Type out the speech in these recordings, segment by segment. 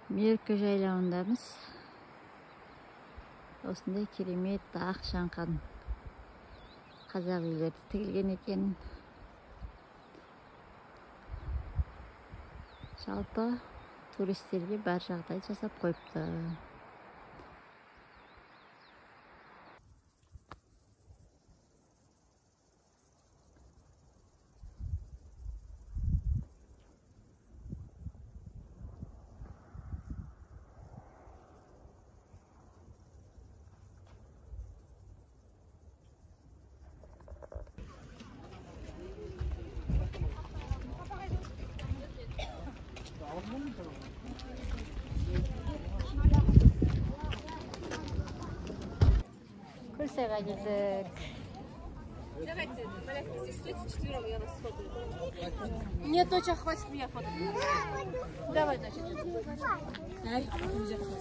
Меркі жайлауындамыз. Осындай керемет ақ шаңқан қазақ үйлері тігілген екен. Жалпы туристерге бар жағдай жасап қойыпты. Көлсайға келдік. Давайте, малявки, здесь стойте вчетвером, я вас сфотаю. Нет, доча, хватит меня фотать. Давай, доча. Ай, а потом зеркало.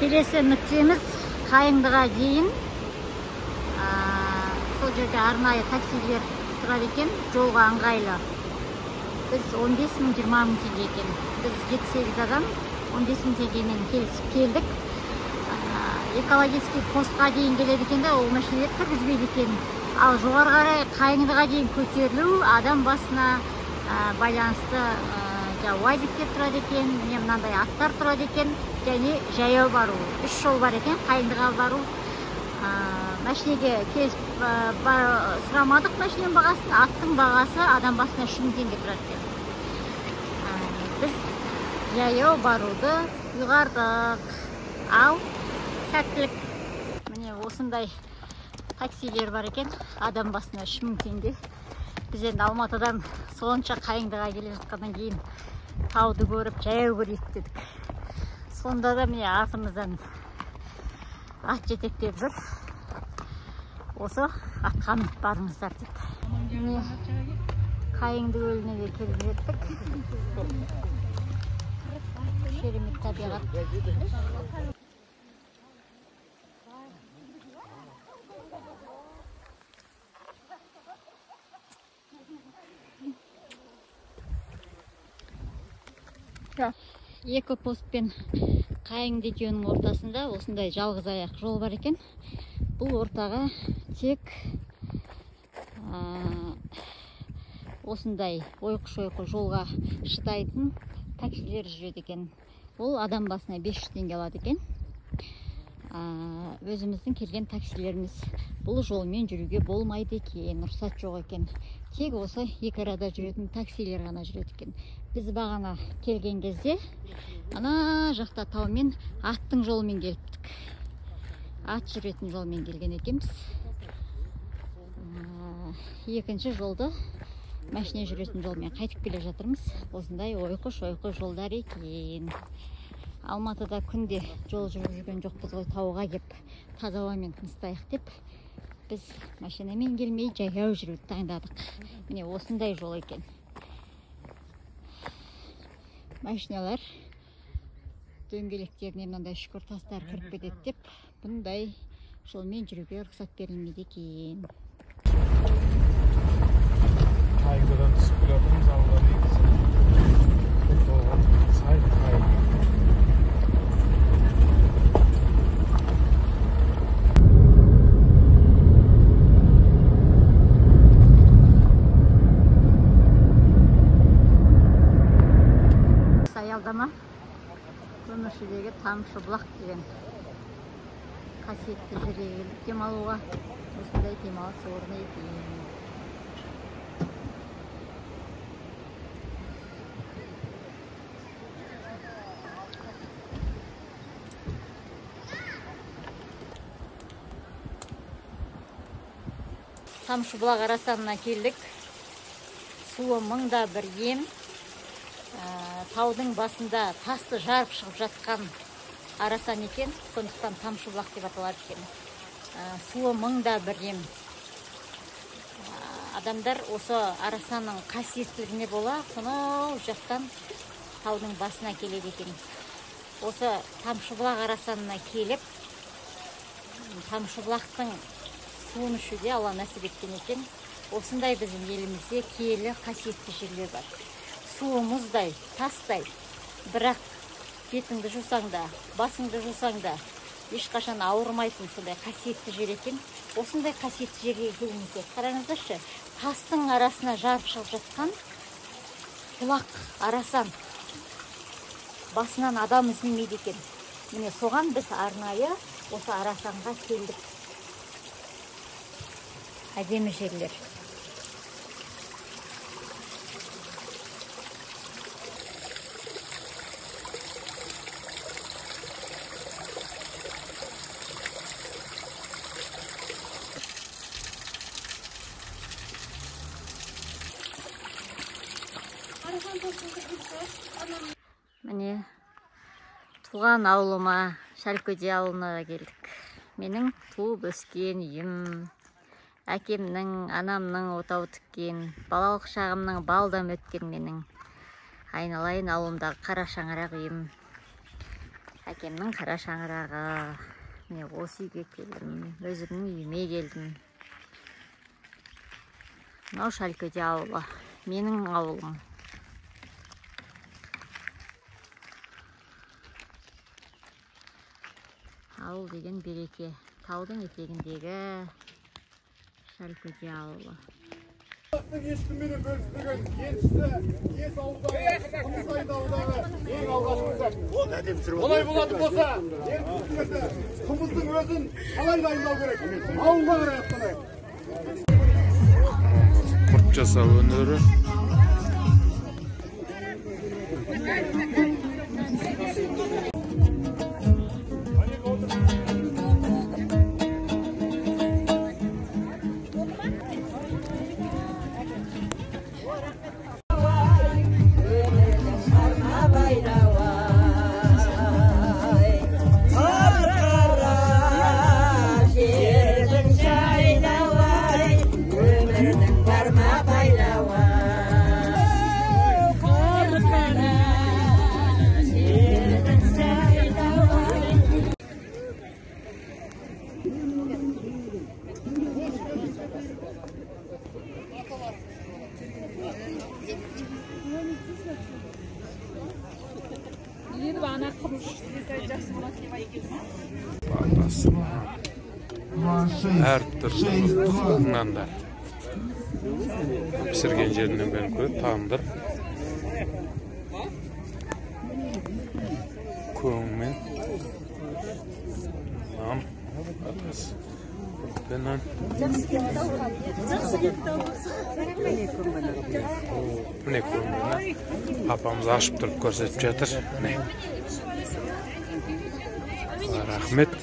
Келесі нүктеміз Қайыңдыға дейін. Сол жерде арнайы таксилер тұрады екен, жолға ыңғайлы. Біз 15 мың, 20 мың теңге екен. Біз 7-8 адам 15 мың теңгемен келісіп келдік. Экологический постқа дейін келеді екен де, ол машиналер кіргізбейді екен. Ал жоғары қарай Қайыңдыға дейін көтерілу адам басына байланысты уазиктер тұрады екен, міне мынандай аттар тұрады екен, және жаяу бару. 3 жол бар екен Қайыңдыға бару. Машинеге келісіп сұрамадық машиненің бағасын, аттың бағасы адам басына 3 мың теңге тұрады екен. Біз жаяу баруды ұйғардық. Ал сәттілік. Міне осындай таксилер бар екен, адам басына 3 мың теңге. Біз енді Алматыдан сонша Қайыңдыға келе жатқаннан кейін тауды көріп жаяу көрейік дедік. Сонда да міне артымыздан ат жетектеп жүр. Осы атқа мініп барыңыздар деп. Міне Қайыңды көліне де келіп жеттік. Керемет табиғат. Екі пост пен Қайыңды екеуінің ортасында осындай жалғыз аяқ жол бар екен. Бұл ортаға тек осындай ойқы-шойқы жолға шыдайтын таксилер жүреді екен. Ол адам басына 500 теңге алады екен. Өзіміздің келген таксилеріміз бұл жолмен жүруге болмайды екен, рұқсат жоқ екен. Тек осы екі арада жүретін таксилер ғана жүреді екен. Біз бағана келген кезде ана жақта таумен аттың жолымен келіптік. Ат жүретін жолмен келген екенбіз. Екінші жолды машина жүретін жолмен қайтып келе жатырмыз. Осындай ойқы-шойқы жолдар екен. Алматыда күнде жол жүріп жүрген жоқпыз ғой, тауға кеп таза ауамен тыныстайық деп біз машинамен келмей жаяу жүруді таңдадық. Міне осындай жол екен. Машиналар дөңгелектеріне мынандай шүкір тастар кіріп кетеді деп бұндай жолмен жүруге рұқсат берілмейді екен. Қайыңдыдан түсіп келе жатырмыз, алда негізі сай қайың. Аялдама Көміршідегі Тамшыбұлақ деген қасиетті жерге келдік демалуға. Осындай демалыс орны екен. Тамшыбұлақ арасанына келдік. Суы мыңда бір ем. Таудың басында тасты жарып шығып жатқан арасан екен, сондықтан Тамшыбұлақ деп аталады екен. Суы мыңда бір ем. Адамдар осы арасанның қасиеттілігіне бола сонау жақтан таудың басына келеді екен. Осы Тамшыбұлақ арасанына келіп, Тамшыбұлақтың суын ішуге Алла нәсіп еткен екен. Осындай біздің елімізде киелі қасиетті жерлер бар. Суы мұздай, тастай, бірақ бетіңді жусаң да, басыңды жусаң да ешқашан ауырмайтын сондай қасиетті жер екен. Осындай қасиетті жерге келіңіздер. Қараңыздаршы, тастың арасына жарып шығып жатқан бұлақ арасан. Басынан адам үзілмейді екен. Міне соған біз арнайы осы арасанға келдік. Әдемі жерлер. Міне туған ауылыма, Шалкөде ауылына да келдік. Менің туып өскен үйім, әкемнің, анамның отау тіккен, балалық шағымның балдам өткен менің айналайын ауылымдағы қара шаңырақ үйім, әкемнің қара шаңырағы. Міне осы үйге келдім, өзімнің үйіме келдім. Мынау Шалкөде ауылы, менің ауылым. Ауыл деген береке, таудың етегіндегі Шалкөде ауылы. Ешкімменен бөліспеген елшісі, ес ауылдағы, қымыз айдаудағы ең алғашқысы. Олай болатын болса, енді қымыздың өзін қалай дайындау керек? Ауылға қарай аттанайық. Құрт жасау өнері. Әртүрлі нандар пісірген жерінен бері көреді, тандыр көңмен нан, нан. Міне көңмен апамыз ашып тұрып көрсетіп жатыр. Міне, рахмет.